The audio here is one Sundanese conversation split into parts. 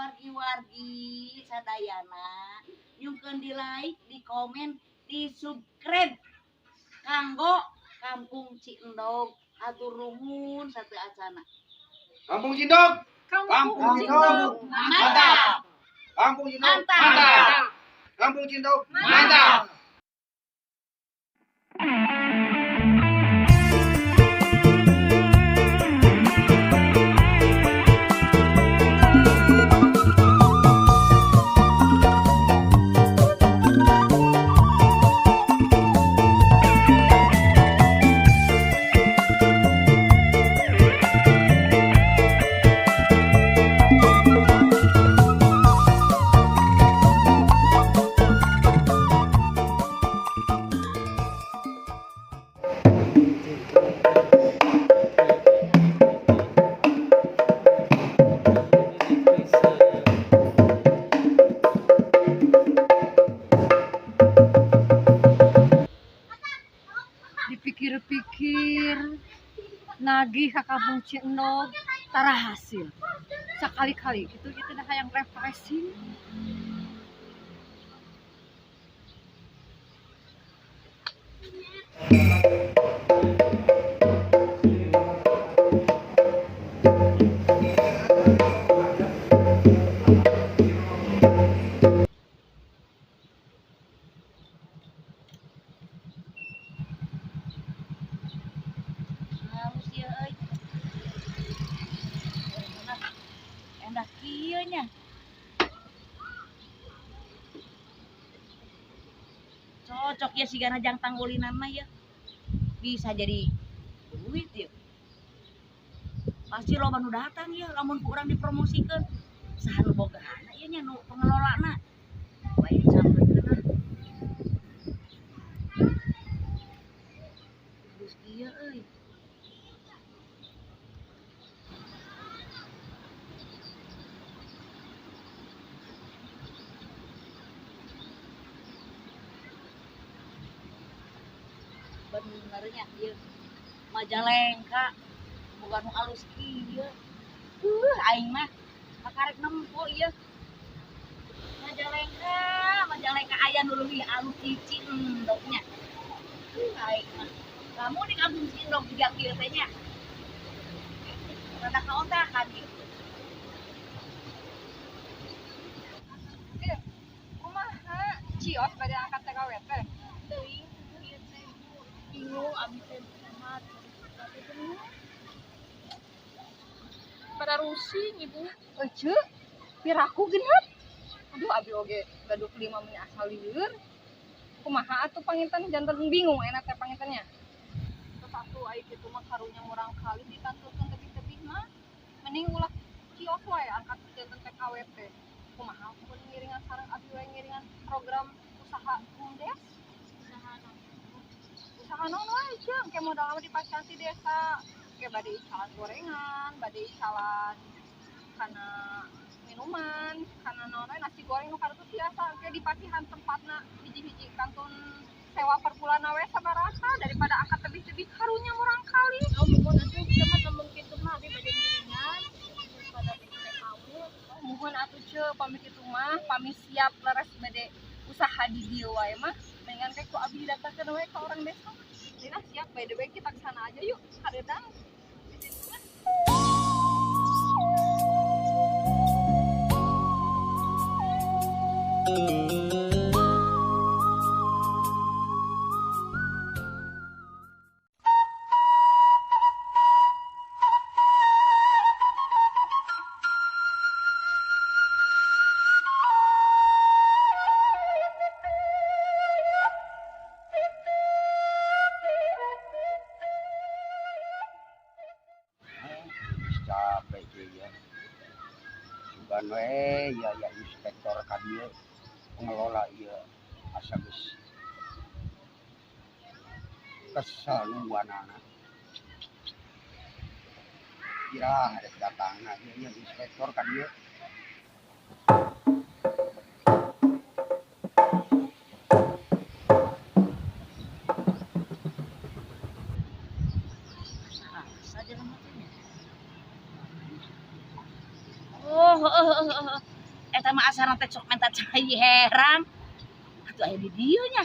Wargi-wargi sadayana nyungkeun di like, di komen, di subscribe kanggo Kampung Cindog. Hatur nuhun satu acana. Kampung Cindog. Kampung Cindog. Mantap. Kampung Cindog. Mantap. Mantap. Kampung Cindog. Mantap. Dipikir-pikir nagih ka Kampung Cindog tara hasil sekali-kali gitu gitu dah yang refreshing. Halus ya euy. Enak. Enak kieu nya. Cocok ya sigana jang tanggulinan mah ya. Bisa jadi duit ya. Pasti loba nu datang ya lamun ku urang dipromosikeun. Saha nu bogana ieu nya nu pengelolana. Bae disampeurkeun ah. Halus kieu euy. Benernya ieu Majalengka bukan nu alus kieu. Aing mah kakarek nempo ieu. Majalengka, Majalengka aya nu leuwih alus ti Cindognya. Aing mah. Kamu di Kampung Cindog juga kieu teh nya. Rada kaotakan ieu. Kumaha cios bade angkat TKW teh? Teuing ieu teh. Bingung abi teh kumaha. Pada rusing ibu. Ece, piraku geuning. Aduh abi oge gaduh lima meni asal lieur. Kumaha atuh panginten janten bingung enak teh pangintennya. Terus atuh ai kitu mah karunya murang kali dikanturkeun tebih-tebih mah mending ulah kios wae angkat janten TKW teh. Kumaha mun ngiringan sareng abi wae ngiringan program usaha BUMDes? Usaha naon wae jeung ke modal mah dipasihan ti desa. Ke bade icalan gorengan, bade icalan kana minuman, kana naon wae nasi goreng nu kartu biasa ke dipasihan tempatna hiji-hiji kantun sewa per bulan we sabaraha daripada angkat tebih-tebih karunya murang kali. Oh muhun atuh kieu mah lamun kitu mah abi bade ngiringan pada jadi TKW. Oh, muhun atuh ceu pami kitu mah pami siap leres bade usaha di dieu wae mah mendingan teh ku abi didatangkeun we ka orang desa. Lina siap by the way kita kesana aja yuk hareudang. Di situ mah. Capek ya. Sugan we ya ya inspektor ka dieu pengelola ieu asa geus kesel nungguanana. Kira rek datangna ieu inspektor ka dieu. Saja namanya. Oh, Eta mah asana teh sok menta cai herang. Atuh aya di dieu nya.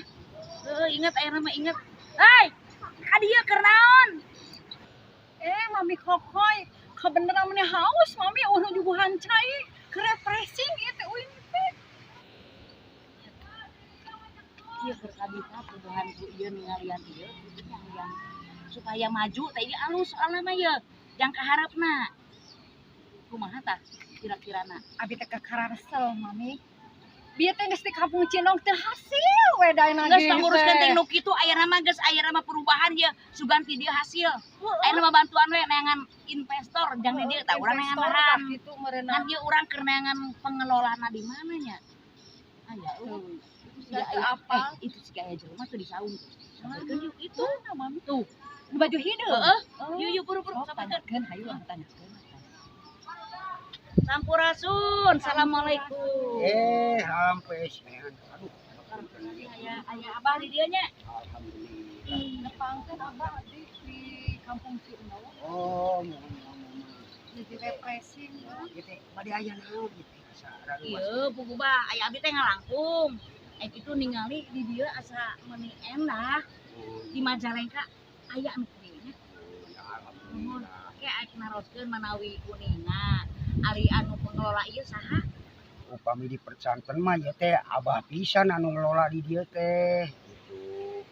Heuh, inget aya mah inget. Hei, ka dieu keur naon? Eh, Mami Kokoy, kabeneran meni haus, Mami euweuh nu nyuguhan cai, keur refreshing ieu teh uing teh. Ieu keur kabita puguhan ku ieu ningalian ieu kitu nya yang supaya maju teh ieu alus soalna mah ieu jang kaharepna. Kumaha tah kira-kirana? Abi teh kakara resel, Mami. Bieu teh geus di kampung Cindong teu hasil we daena Geus tong nguruskeun teh nu kitu, ayeuna mah geus ayeuna mah perubahan ieu, sugan ti dieu hasil. Ayeuna mah bantuan we neangan investor jang di dieu tah urang neangan lahan. Gitu meureunna. Ngan ieu urang keur neangan pengelolana di mana nya? Aya eueuh. Itu siga Teu aya apal. Eh, itu siga aya jelema tuh di saung. Sampeurkeun yuk itu. Mana, Mami? Tuh. Nu baju hideung. Heeh. Oh. Yuk yuk buru-buru Oh, sampeurkeun. tanyakeun, hayu urang tanyakeun. Sampurasun. Assalamualaikum. Eh, hampes. Aduh. Aya aya abah di dieu nya. Alhamdulillah. Nepangkeun abah abdi di kampung Cindong. Oh, mohon mohon mohon. Jadi refreshing. Gitu, bade aya naon gitu asa raluas. Ieu puguh bah aya abdi teh ngalangkung. Eh kitu ningali di dieu asa meuni endah Oh, di Majalengka aya anu kieu nya. ya, alhamdulillah. Ke aek naroskeun manawi kuninga. Ari anu pengelola ieu saha? Upami di percanten mah ieu teh abah pisan anu ngelola di dieu teh gitu.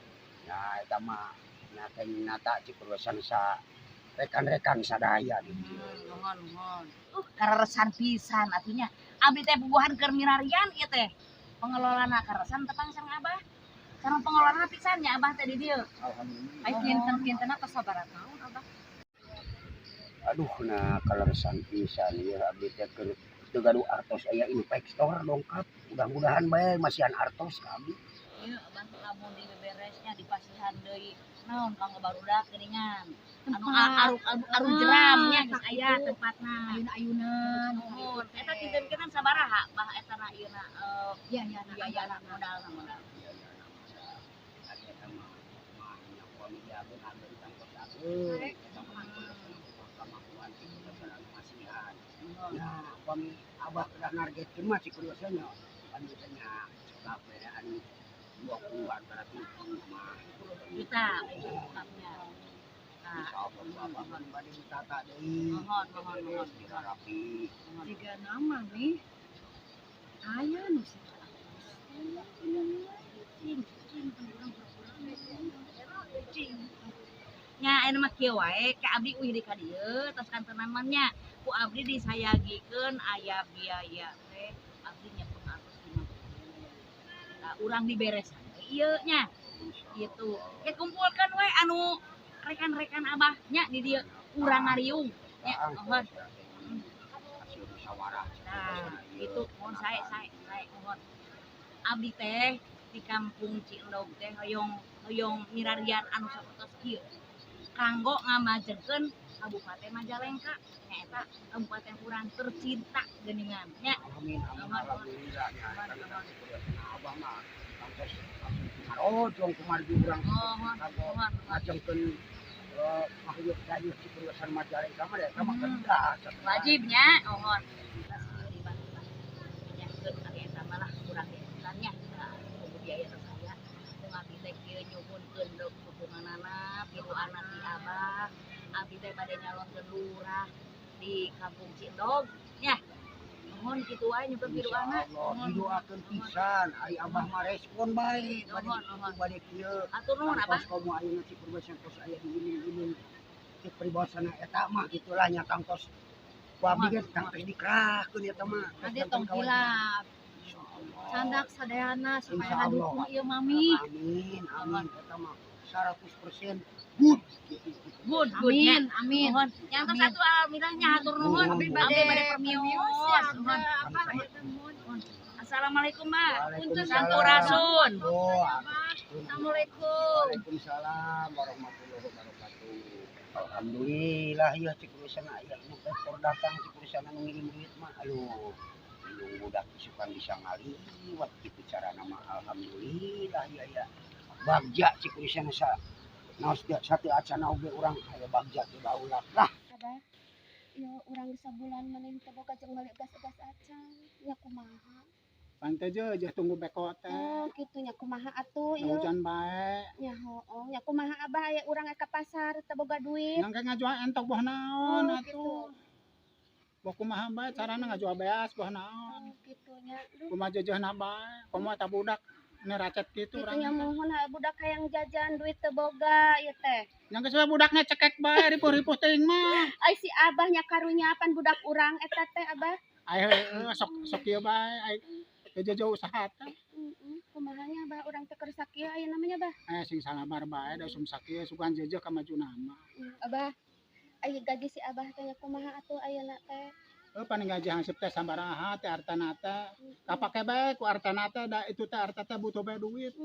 Nah, eta mah nya teh nata cik urusan sa rekan-rekan sadaya di dieu. Nuhun nuhun. Kareresan pisan atunya. Abdi teh puguhan keur milarian ieu teh. Pengelolana kareresan tepang sareng abah. Sareng pengelolana pisan nya abah teh di dieu. Alhamdulillah. Ai kinten-kintenna tos sabaraha taun abah? Aduh, nah kaleresan pisan ieu abdi teh keur teu gaduh artos aya investor dongkap. Mudah-mudahan bae masihan artos ka abdi. Ieu abah lamun dibeberesnya dipasihan deui naon kanggo barudak geuningan. Anu aru aru jeramnya geus aya tempatna. Ayun-ayunan. Nuhun. Eta kinten-kinten sabaraha bah eta na ieu na Ya ya biayana modalna modal. Ya, ya, nah, eta mah mah nya upami diageun-ageun tangtos ageun. Eta mah kemampuan cik urusan anu masihan. Nuhun. Nah, upami abah kedah nargetkeun mah cik urusannya anu teh nya kaberean 20 antara 70 mah. Juta lengkapnya. Nah, Insyaallah abah mah bade ditata deui. Nuhun nuhun nuhun. Dira rapi. Jiga nama nih. Aya nu Cing, cing, cing. Nya ayeuna mah kieu wae, ka abdi uih di ka dieu tos kantenan nya. Ku abdi disayagikeun aya biaya teh abdi nyepeng artos 50. Nah, urang diberesan ieu nya. Gitu. Ke kumpulkeun we anu rekan-rekan abah nya di dieu urang ngariung nya nuhun. Hasil musyawarah. Nah, gitu mohon sae sae sae mohon. Abdi teh di kampung Cindog teh hoyong hoyong mirarian anu sapertos kieu. Kanggo ngamajengkeun Kabupaten Majalengka nyaeta kabupaten urang tercinta geuningan nya. Amin amin alhamdulillah nya eta abah mah kantos ngarojong kumargi urang Mohon kanggo mohon ngajengkeun makhluk dayeuh Cipurwasan Majalengka mah eta mah kedah wajibnya mohon. Tas ieu dibantu lah. Nya keun ari eta mah lah urang dieutan nya. Kudu biaya tos aya. Mung abdi teh kieu nyuhunkeun dukunganana piduana ti abah. Abdi teh bade nyalonkeun lurah di kampung Cindog nya. Nuhun kitu wae nyuhunkeun piduana. Insyaallah didoakeun pisan ari abah mah respon bae bade Nuhun, nuhun. bade kieu. Atur nuhun abah. Tangtos komo ayeuna Cipurwasan tos aya di iling-iling Cipurwasana eta mah gitulah nya tangtos ku abdi ge tangtos dikerahkeun eta mah. Ade tong hilap. Insyaallah. Candak sadayana supaya Insyaallah. ngadukung ieu mami. Amin amin eta mah 100% good gitu. Good good nya. Amin amin. Nuhun. Yang Amin. satu alhamdulillahnya hatur nuhun. Abdi Abdi bade bade permios. ya, Nuhun. apa nuhun. Assalamualaikum, Mbak. Waalaikumsalam. Sampurasun. Oh, Assalamualaikum. Waalaikumsalam warahmatullahi wabarakatuh. Alhamdulillah ya cik urusan aya investor datang cik urusan anu ngirim duit mah aduh. Indung budak isukan bisa ngaliwat gitu carana mah alhamdulillah ya ya. Bagja cik urusan sa naos dia satu acana oge urang aya bagja teh daulat lah. Ieu urang sabulan maneh teh boga jeung meuli gas-gas acan. Nya kumaha? Pan teh je tunggu beko teh. Oh, kitu nya kumaha atuh ieu. Hujan bae. Nya hooh, nya kumaha Abah aya urang ka pasar teu boga duit. Nang ngajual entok boh naon Oh, atuh. gitu. Boh kumaha bae carana ngajual beas boh naon. Oh, kitu nya. Duh. Kumaha jeujeuhna bae, komo eta budak neracet kitu Kitu urang. nya mohon budak hayang jajan duit teu boga ieu teh. Yang geus budakna cekek bae ripuh-ripuh teuing mah. Ai si Abah nya karunya pan budak urang eta teh Abah. Ai heueuh sok sok kieu bae ai jauh usaha teh. Heeh, kumaha nya Abah urang teh keur sakieu aya namanya Abah. Sing salabar bae da usum sakieu sugan jeujeuh ka majuna mah. Abah, ai gaji si Abah teh nya kumaha atuh ayeuna teh? Paling gaji hansip teh sabaraha teh artana teh. Kapake bae ku artana teh da itu teh arta teh butuh bae duit.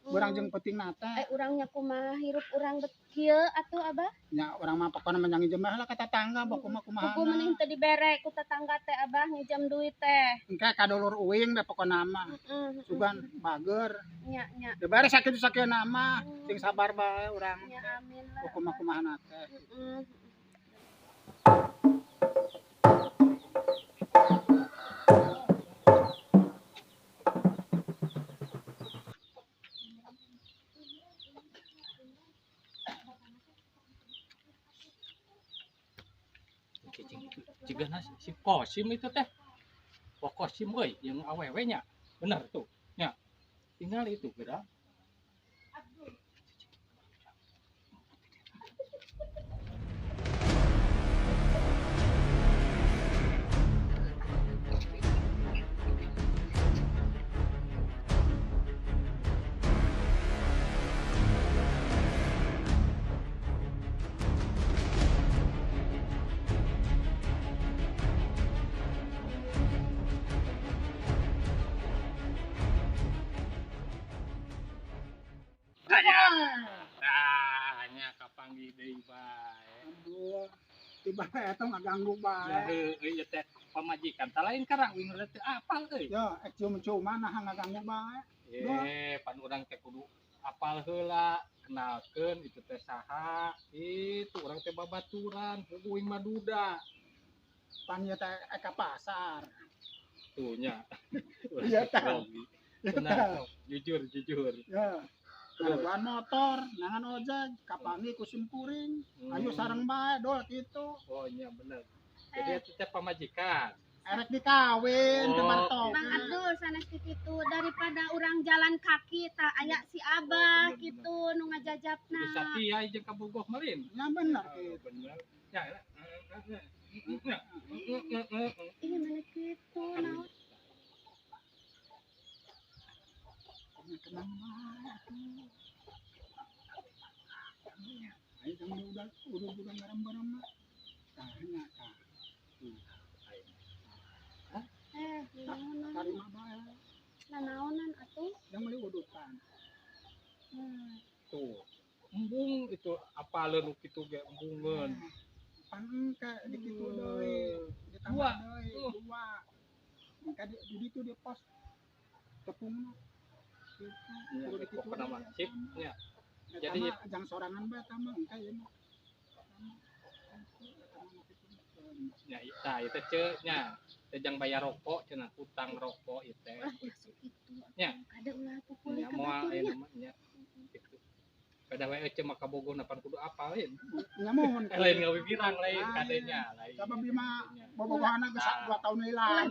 Urang jeung pentingna teh. Ai urang nya kumaha hirup urang bet kieu atuh Abah? Nya urang mah pokona mah nginjem bae lah ka tetangga boh kumaha Kuku kumahana. mending teu dibere ku tetangga teh Abah nginjem duit teh. Engke ka dulur uing da pokona mah. Sugan bager. Nya nya. Dibere sakitu sakieuna mah sing sabar bae urang. Nya amin lah. Boh kumaha kumahana teh. Jigana si Kosim itu teh. Wah Kosim euy jeung awewe nya. Bener tuh. Nya. Tinggal itu geura. Tah nya kapanggih deui bae. Aduh, tiba eta ngaganggu bae. Ya heueuh ieu teh pamajikan tah lain karang uing teu apal euy. Ya, ek cium-ciuman nah ngaganggu bae. Pan urang teh kudu apal heula, kenalkeun itu teh saha. Itu urang teh babaturan, uing mah duda. Pan ieu teh ek ka pasar. Tuh nya. Iya tah. Benar, jujur jujur. Ya. Ngarebuan motor, nangan ojek, kapangi ku simkuring. Ayo sareng bae dol kitu. Oh iya bener. Jadi itu teh pamajikan. Erek dikawin ke Bartok. Bang Abdul sanes kitu daripada urang jalan kaki tah aya si Abah kitu nu ngajajapna. Bisa tia jeung kabogoh meureun. Ya bener kitu. Bener. Ya. Iya mana kitu naon. Tenang bae atuh. Ayo kamu udah udah ngarem-barem mah. Tah nya tah. Naonan. Tarima bae. Nanaonan atuh? Yang meuli udutan. Tuh. Embung itu apaleun nu kitu ge embungeun. Pan engke di kitu deui. Ditambah deui dua. Engke di ditu di pos tepungna. Iya, pokona mah sip nya. Jadi jang sorangan bae eta mah engke ieu mah. Nya tah ieu teh ceu nya. Teh jang bayar rokok cenah hutang rokok ieu teh. Nya. Kada ulah pupuli ka batur nya. Nya. Kitu. Kada wae ceu mah kabogona pan kudu apal lain. Nya mohon. Lain ngawibirang lain kadenya lain. Sabab ieu mah bobogohana geus 2 tahun lila.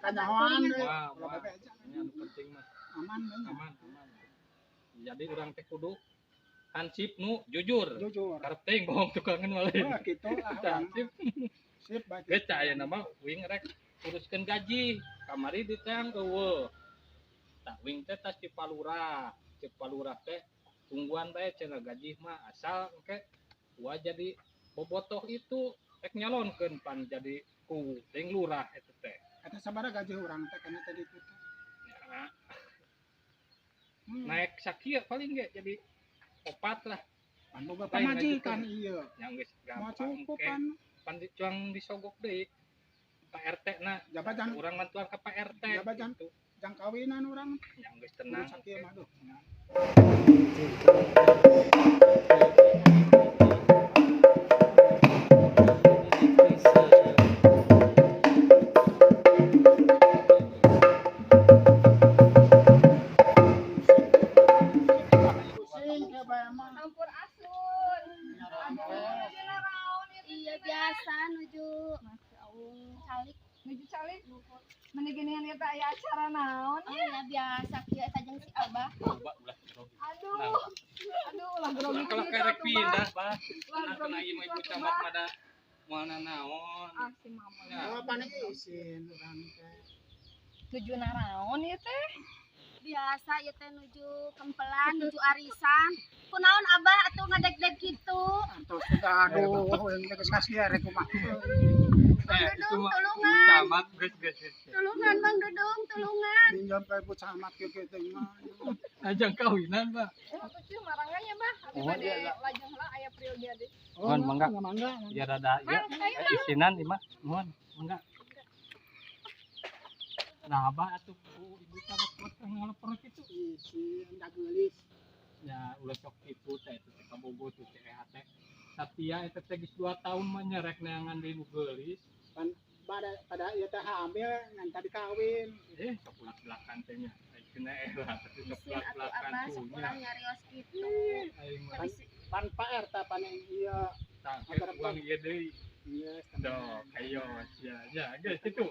Kanyahoan deui. Ulah bebeja. Nya nu penting mah aman aman aman. Jadi urang teh kudu hansip nu jujur. Jujur. Karep teuing bohong tukangan mah lain. Wah kitu lah urang. Sip. Sip bae. Geus cah ayeuna mah uing rek uruskeun gaji. Kamari diteang eueuh. Tah uing teh tas di Palurah. Di Palurah teh tungguan bae cenah gaji mah asal engke gua jadi bobotoh itu rek nyalonkeun pan jadi ku deung lurah eta teh. Eta sabaraha gaji urang teh kana teh ditu teh? Ya. Naik sakieu paling ge jadi opat lah. Pan boga pamajikan ieu. Yang geus Moal gampang cukup engke. pan. Pan cuang disogok deui. Pak RT na. Jabatan urang bantuan ka Pak RT. Jabatan jang kawinan urang. Yang geus tenang. Sakieu mah duh. Ya biasa nuju Masyaallah. Calik. Nuju calik. Meni geuningan eta aya acara naon? Oh ya biasa kieu eta jeung si Abah. Coba ulah grogi. Aduh. Aduh, ulah grogi Kalau kitu kerek atuh, Bah. pindah, Bah. Ulah Nah, grogi kena ieu mah kitu ibu atuh, camat Bah. mah da moal nanaon. Ah, si mama. Ya. Oh, panik isin urang teh. Nuju naraon ieu teh? Biasa ieu teh nuju kempelan, nuju arisan. Kunaon Abah atuh ngadeg-deg kitu? Antos teh aduh, euy geus kasihan rek kumaha. Mang Eh, itu Dudung mah ibu tulungan. camat geus geus geus. Tulungan Mang Dudung, tulungan. Minjam ka ibu camat kieu kieu teh mah. Ajang kawinan, Bah. Eh, atuh cieu marangan ya, Bah. Abi Oh, bade iya, lah. lajeng heula aya priyogi deui. Oh, Mohon, mangga. mangga. Ya rada ieu Mang, ayo Mang. isinan ieu mah. Mohon, mangga. Nah, Abah atuh ku ibu camat kuat kang ngaleper kitu. Isin da geulis. Ya, ulah sok kitu teh itu teh kabogo tuh teh teh. Satya eta teh geus 2 tahun mah nyerek neangan deui nu geulis. Pan pada pada ieu teh hamil ngan tadi kawin. Eh, sok belak-belakan teh nya. Ai cenah era tapi sok Isin atuh belak-belakan Abah tuh sok nya. ulah nyarios kitu. Aing mah Tapi si Pan Pak RT pan ieu tah uang ieu deui. Iya, Dok, ayo sia ya geus kitu.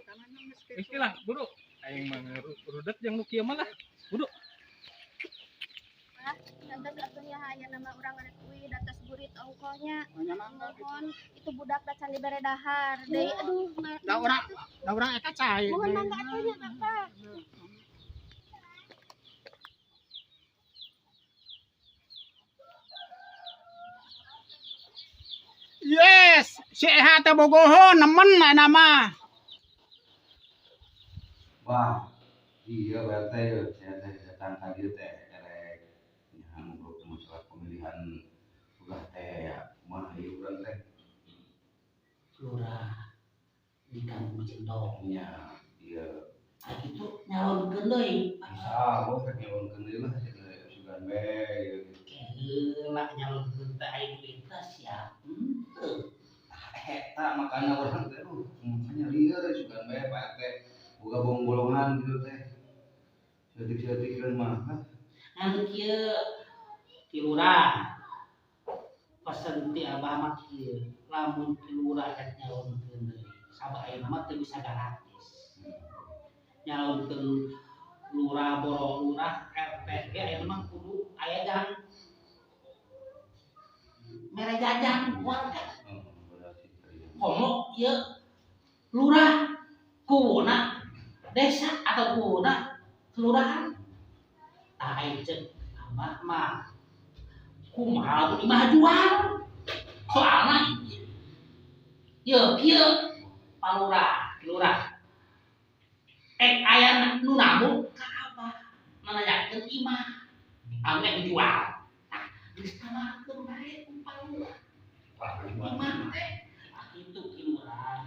Geus lah, buru. Aing mah rudet jeung nu kieu mah lah. Buru. Nanti atuh nya aya nama urang rek uih da tos burit ongkohnya. Nya mangga gitu. Mohon itu budak da can dibere dahar. Deui aduh Da urang eta cai. Mohon mangga atuh nya Bapak. Yes, si Eha teh bogoho nemen aya mah. Wah, iya berarti ya, saya teh datang ka dieu teh erek nya ngobrol masalah pemilihan lurah teh ya, kumaha ieu urang teh Lurah di kampung Cendong. nya ieu Ah kitu nyalonkeun deui. bisa gua rek nyalonkeun deui lah cenah sugan we ieu. Heula nyalonkeun teh aya duit teh siap henteu. Eta makana urang teh aduh makanya lieur sugan we Pak RT boga bong-bolongan gitu teh. Saeutik-saeutik mah. Ngan kieu ki lurah. Pesen ti Abah mah kieu, lamun ki lurah rek nyalonkeun deui, sabab ayeuna mah teu bisa gratis. Nyalonkeun lurah boro lurah RT ge ayeuna mah kudu aya jang mere jajan warga. Oh, berarti ieu. Komo ieu lurah kuwuna desa atau kuwuna kelurahan. Tah aya ceuk Abah mah kumaha lamun imah jual. Soalna ieu kieu palurah, lurah. Ek aya nu namu ka Abah nanyakeun imah anu ek dijual. Tah geus tawarkeun bae ku palurah. Imah teh ah kitu ki lurah.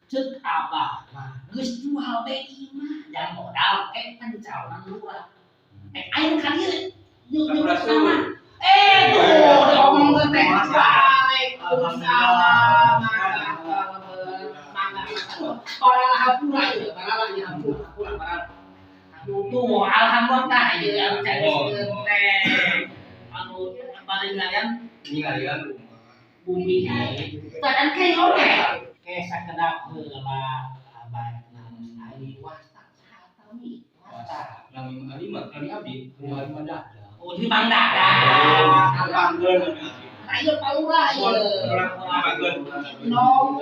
Ceuk Abah mah geus jual be imah jang modal ke pencalonan lurah. Eh aya nu ka dieu nyebut nama. Eh tuh diomongkeun teh. Waalaikumsalam. Baralah hampura ieu, baralah ieu hampura, hampura baralah. Tuh alhamdulillah tah ieu anu cariskeun teh. Anu paling ngalian Ngalian rumah. bumi tah dan ke oge. Ke sakedap heula abah naros ai wasta saha mi wasta. Nami mah lima, nami abdi, lima lima dah. Oh, di Mang Dadang. Panggeun. Nah, ieu Pak Lurah ieu. No.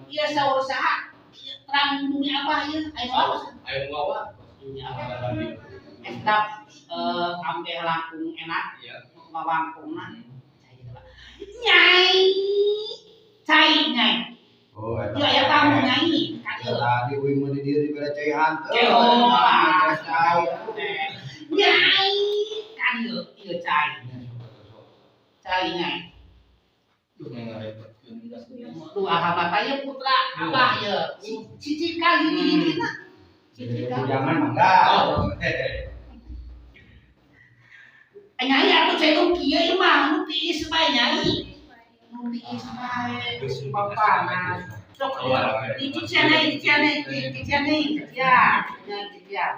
Ieu saur saha? Ieu terang bumi Abah ieu. Aya soal apa? Ayo ngawa. Iya. Eta ambeh langkung enak, Iya. ngawangkungna. Cai heula. Nyai. Cai nyai. Oh, eta. Ieu aya tamu nyai. Ka dieu. Tadi uing mah di dieu dibere cai hantu. Keho lah. Cai. Nyai. Ka dieu ieu cai. Cai nyai. Duh ngarepotkeun gas. Tuh alhamdulillah ieu putra Abah ieu. Cici kali ini na. Cici kali. Jangan mangga. Nyai atuh cai nu kieu ieu mah nu tiis bae nyai. Nu tiis bae. Panas. Sok dicician deui, dicician deui, dicician deui, dicician. Nya dicician.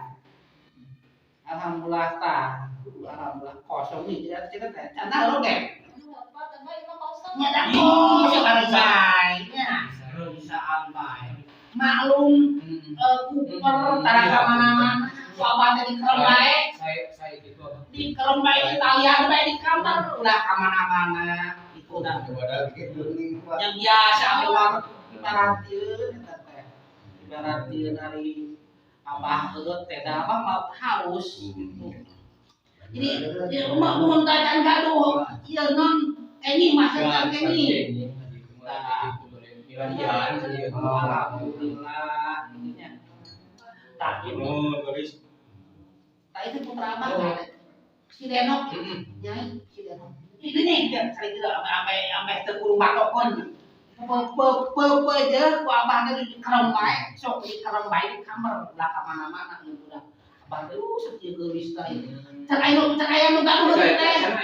Alhamdulillah tah. Alhamdulillah kosong nih, tidak cerita teh. Canda oge. Aduh, apa tambah imah kosong. Nya da kos bae nya. Bisaan bae. Maklum kuper tara ka mana-mana. Ku abah teh dikerem bae. Saya gitu apa? Dikerem bae di talian bae di kamar ulah ka mana-mana. Itu dah. Yang biasa abdi mah ibaratieun eta teh. Ibaratieun ari abah heueuh teh da abah mah haus gitu. Jadi ya mah mun tacan gaduh ieu non kenging masa can kenging. Alhamdulillah nya. Tapi tak itu putra abah si Denok nyai si Denok. Ini nih cari itu sampai sampai teu kudu batokon. Pe je ku abah teh dikerem bae, sok dikerem bae di kamar ulah ka mana-mana ieu budak. Abah teh sakieu geulis teh. Can aya nu gaduh teh. Can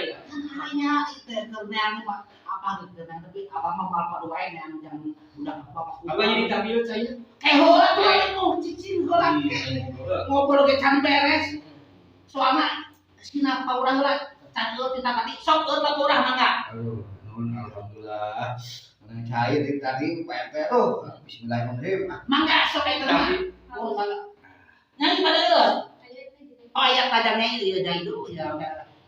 aya teh keur neang mah abah geus neang tapi abah mah moal padu wae neang jang budak abah. Abah jadi tampil saya. Heula tuh atuh cicing heula ngobrol ge can beres. Soalna sina paurah heula can eueuh tina tadi sok eueuh paurah mangga. Aduh, nuhun alhamdulillah. Menang cair dari tadi Pak RT tuh. Bismillahirrahmanirrahim. Mangga sok eta mah. Oh, mangga. Nyai pada eueuh. Oh, aya tajamnya ieu nyai dulu ya.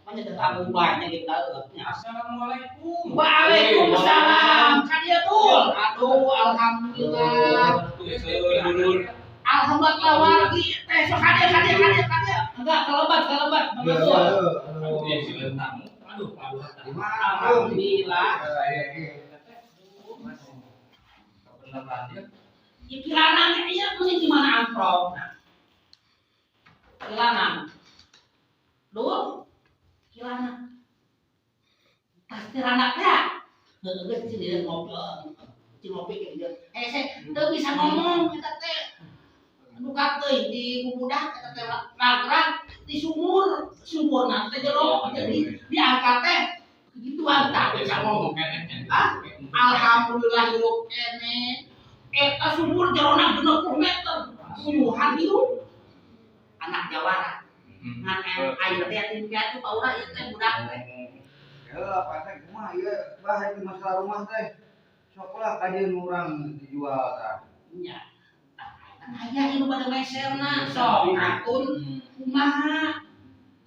Manya teh tamu banyak gitu eueuh. Assalamualaikum. Waalaikumsalam. Ka dieu tuh. Aduh, alhamdulillah. Alhamdulillah wargi teh sok ka dieu ka dieu ka dieu ka dieu. Enggak kelebat kelebat. Aduh, alhamdulillah. Ya kilanang ieu mending di mana amprok. Kilanang. Duh. Kilanang. Pasti ranak ya. Heueuh geus cing ngopi. Cing ngopi ke dieu. Eh teu bisa ngomong eta teh. Duka teuing di bubudak eta teh ragrag di sumur, sumurna teh jero jadi diangkat teh gituan tak bisa ngomong. Ah, alhamdulillah hirup keneh. Eta sumur jerona 60 meter. Puluhan hirup. Anak jawara. Ngan air teh tingkat tuh paurah ieu teh budak teh. Ya Pak teh kumaha ieu bah ieu masalah rumah teh. Sok lah kajeun urang dijual tah. Nya. Aya ieu pada meserna sok katun kumaha.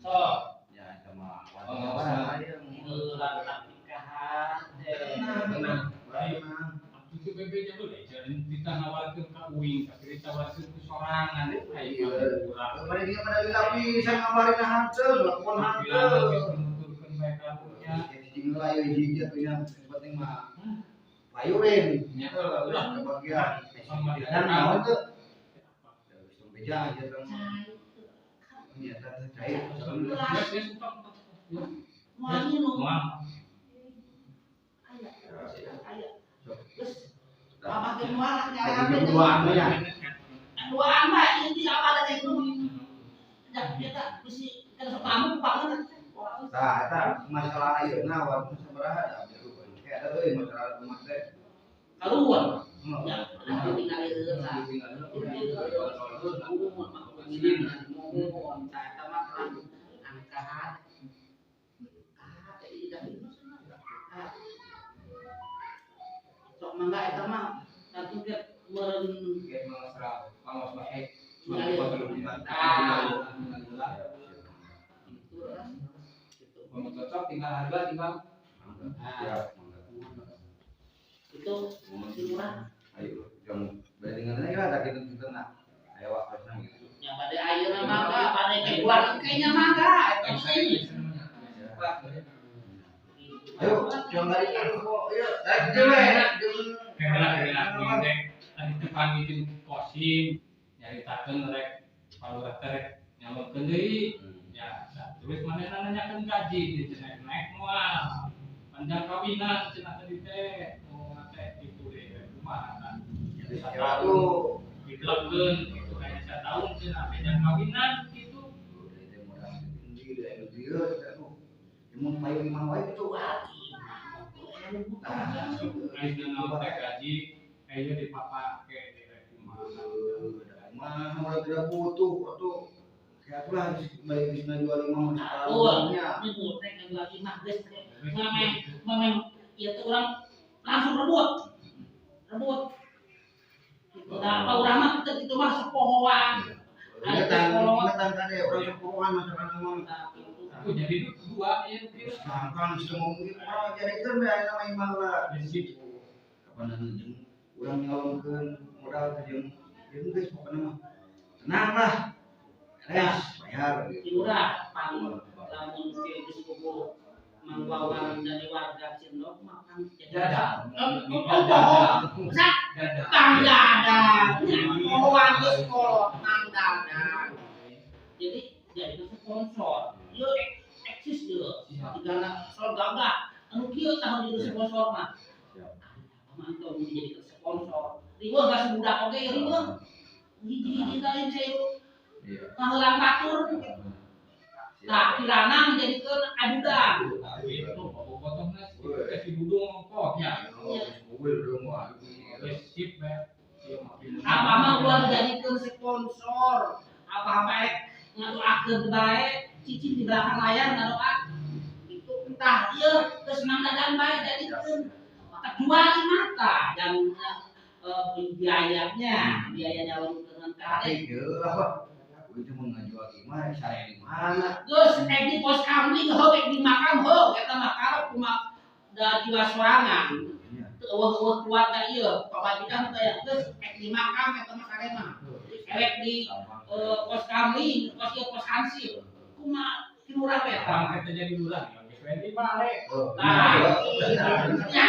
Sok. Ya eta mah. Heula nikahan teh. Tenang. Itu bebe nya dulu jadi kita nawarkeun ka uing tapi ditawarkeun ku sorangan aya urang. Bari dia pada lila pisan ngabarin hanteu, lakukan hanteu. Nuturkeun bae karunya. Cicing heula ieu hiji atuh nya penting mah. Payurin. Nya ulah kebagian. Dan naon teu? Beja aja tong. Nya teh cair. Moal minum. Aya. Aya. Geus abah ge moal nya duaan nya. Duaan mah ieu di abah teh nu. Ya eta bisi kana sok tamu banget. Tah eta masalah ayeuna waktu sabaraha da abdi kayak ada euy masalah rumah teh. Kaluar. Ya, tinggal heula. Muhun tah eta mah angkahan. Sok mangga eta mah nanti dia meureun ge masalah pangos bae. Mau cocok tinggal harga tinggal. Itu murah. Ayo, jam bandingan lagi lah tak gitu gitu nah. Ayo waktunya gitu. Yang pada ayeuna mangga, pada ke bulan kayaknya mangga eta sih. Ayo, jangan lari kok. Ayo, naik dulu ya. Kena teh tadi teh panggilin kosim nyaritakeun rek palurah teh rek nyalonkeun deui. Ya, terus manehna nanyakeun gaji di cenah naik moal. Panjang kawinan cenah tadi teh. Oh, teh kitu deh kumaha tah. Itu digelapkeun kitu aya sataun cenah panjang kawinan kitu. Mun payu imah wae kitu. Ayeuna naon teh gaji aya dipapake di rek kumaha. Mah udah tidak butuh atuh. Kayak atulah balik geus ngajual imah mah Betul. Nyebut teh ngajual imah geus. Mameh mameh Ieu teh urang langsung rebut. Rebut. Gitu. Nah, apa urang mah teu kitu mah sapohoan. Ingatan, ingatan kade urang sapohoan masalah mah. Nah, gitu. Aku jadi dua ya kieu. Gampang sih ngomong gitu, urang jadikeun we ayeuna mah imah lah. Sip. Kapan jeung urang nyalonkeun modal teh jeung jeung geus pokona mah. Tenang lah. Beres, bayar gitu. Lurah pang lamun geus kubu Mang Wawan dari warga Cindok mah kan jadi Dadang. Oh, bohong. Sa Dadang. Kang Dadang. Wawan geus kolot Mang Dadang. Jadi jadi itu sponsor. Ieu eksis ieu. Digana sol gagah. Anu kieu tah jadi sponsor mah. Siap. Mantap jadi sponsor. Riweuh geus budak oge riweuh. Hiji-hiji lain saya Iya. ngaheulang batur. Nah, kirana menjadikeun adudan. Itu potongna si Dudung ongkohnya. Gue udah mau. Geus sip we. Apa mah ulah dijadikeun sponsor. Apa-apa rek ngadoakeun bae, cicing di belakang layar ngadoa. Itu entah ieu geus Mang Dadang bae jadikeun. Kejual mata dan biayanya, biaya nyalonkeun kare. Iya lah. Gue itu mau ngajual imah, saya di mana? Geus ek di pos kamling heuh ek di makam heuh eta mah karep kumaha da jiwa sorangan. Iya. Teu eueuh-eueuh keluarga ieu, pamajikan teh geus ek di makam eta mah sare mah. Erek di pos kamling, pos ieu pos hansip. Kumaha ki lurah we eta? Bang kita jadi lurah, ya geus we di balik. Nah, nya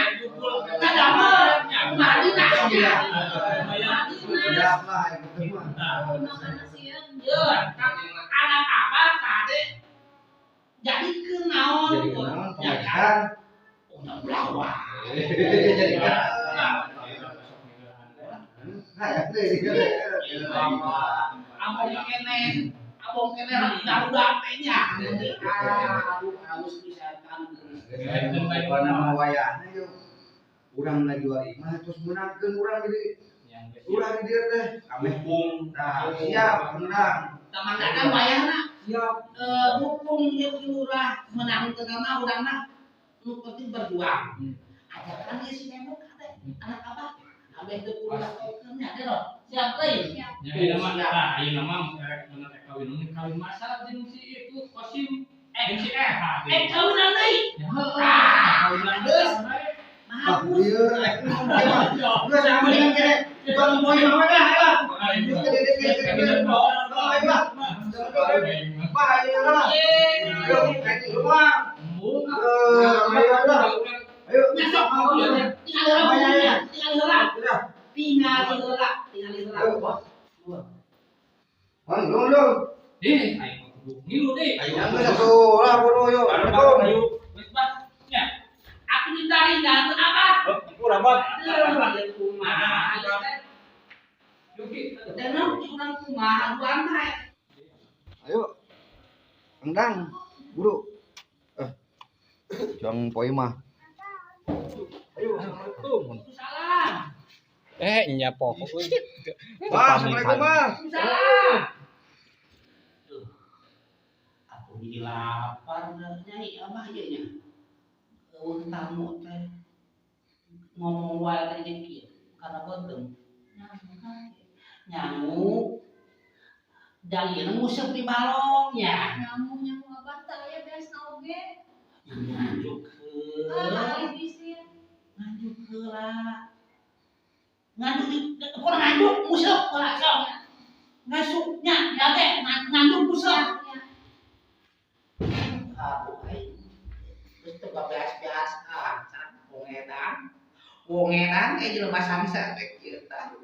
kadamel kumaha dinasnya. Kumaha dinas. Udah lah, itu mah. Makana sieun. Ieu anak apa kade jadi kenaon Jadi kenaon ya kan? pemajikan. Udah belawah. Jadi kan. Nah, ya deh. Abong kene, abong kene garuda teh nya. Aduh, halus pisan kan. Bukan nama wayahna yuk. Urang ngajual imah terus meunangkeun urang jadi urang di dieu teh. Ameh Bung. Nah, siap menang. Taman Dadang wayahna Siap. Mumpung ieu lurah menang teu mah urang mah nu penting berjuang. Ajakan ieu si Nemo kade anak abah. Abeh teu kudu lakokeun nya teh loh. Siap euy. Siap. Ya ieu mah nah, ieu mah rek bener rek kawin mun kawin masal jeung si itu Kosim jeung si Eha. Kawinan deui. Ya heueuh. Kawinan Geus. Ah, Mahapus. ieu rek ngomong kieu mah. Geus mendingan kene. Bang poe mah dah lah. Geus gede gede gede. Ayo lah. Bah, ieu lah. Ayo, kayak rumah. Ayo lah. Ayo. Nya sok tinggal heula, tinggal heula. Tinggal heula, tinggal heula. Ayo. Bang, lu lu. Eh, aing mah kudu ngilu deui. Ayo geus atuh lah bodoh yuk. Assalamualaikum. Ayo, geus bah. Nya. Aku ditarik jangan apa? Kurang banget. Kumaha Yuki. Dan urang kumaha duaan mah. Ayo. Endang, buru. Jang poe mah. Ayo, assalamualaikum. Salam. Nya pokok euy. Wah, assalamualaikum, Bang. Salam. Duh. Aku jadi lapar nyai abah ieu nya. Eueuh tamu teh ngomong wae teh jeung kieu karena beuteung. Nyangu. Dan ieu nguseup di balongnya. Nyamu nyamu abah teh aya beasna oge. Nganjuk Ah, heula. lain bisi. Nganjuk heula. Nganjuk di kurang nganjuk nguseup heula sok. Ngasupnya ya teh nganjuk nguseup. Ya. Aduh aing. Geus teu beas-beas ah, wong edan. Wong edan kayak jelema samsa teh kieu tah.